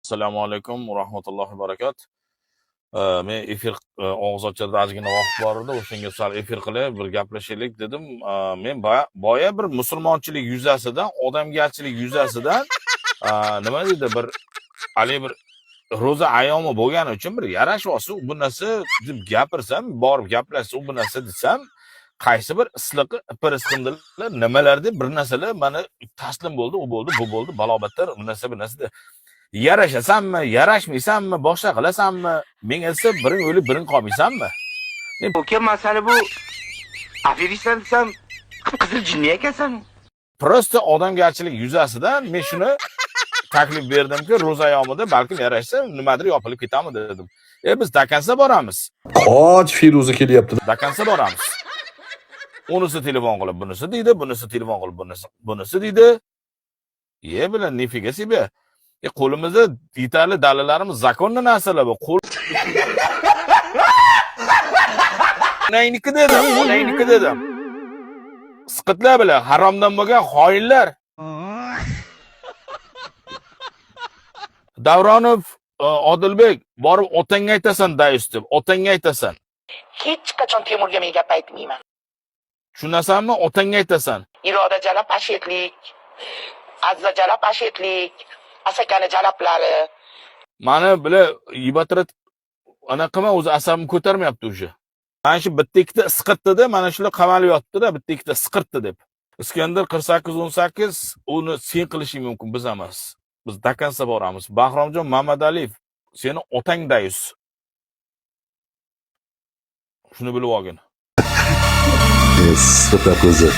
Assalomu alaykum va rahmatullohi va barakat. Men efir og'iz ocharda ozgina vaqt bor edi, o'shanga sal efir qilib bir gaplashaylik dedim. Men boya bir musulmonchilik yuzasidan, odamgarchilik yuzasidan, nima deydi, bir haligi bir ro'za ayyomi bo'lgani uchun bir yarashib olsa, bu narsa deb gapirsam, borib gaplashsa, bu narsa desam, qaysi bir isliqi ipir, nimalar deb bir narsalar mana taslim bo'ldi, u bo'ldi, bu bo'ldi, balobatlar, bu narsa, bir narsa deb. Yarashasanmi, yarashmaysanmi, boshqa qilasanmi? Menga desa, biring o'lib, biring qolmaysanmi? Uka, masala bu aferistsan desam, qizil jinni ekansan. Просто odamgarchilik yuzasidan men shuni taklif berdimki, ro'za ayyomida balkim yarashsa, nimadir yopilib ketami dedim. E, biz до конца boramiz. Qoch, Feruza kelyapti. До конца boramiz. Unisi telefon qilib, bunisi deydi, bunisi telefon qilib, bunisi deydi. Ye bilan, нифига себе. E, qo'limizda yetarli dalillarimiz, законный narsalar bu. Qo'l onangniki dedim, onangniki dedim. Siqitlar bilan haromdan bo'lgan xoinlar. Davronov Odilbek, borib otangga aytasan dayus deb, otangga aytasan. Hech qachon Temurga men gap aytmayman. Tushunasanmi? Otangga aytasan. Iroda jalab ashetlik, Azza jalab ashetlik, Asakani jalablari. Mani bila yibatrat anaqa qilma, o'zi asabim ko'tarmayapti уже. Mana shu bitta ikkita isqirtdi-da, mana shular qamalib yotdi-da, bitta ikkita isqirtdi deb. Iskandar 4818, uni sen qilishing mumkin, biz emas. Biz до конца boramiz. Bahromjon Mamadaliyev, seni otang dayus. Shuni bilib olgin. Siqitlar ko'zi.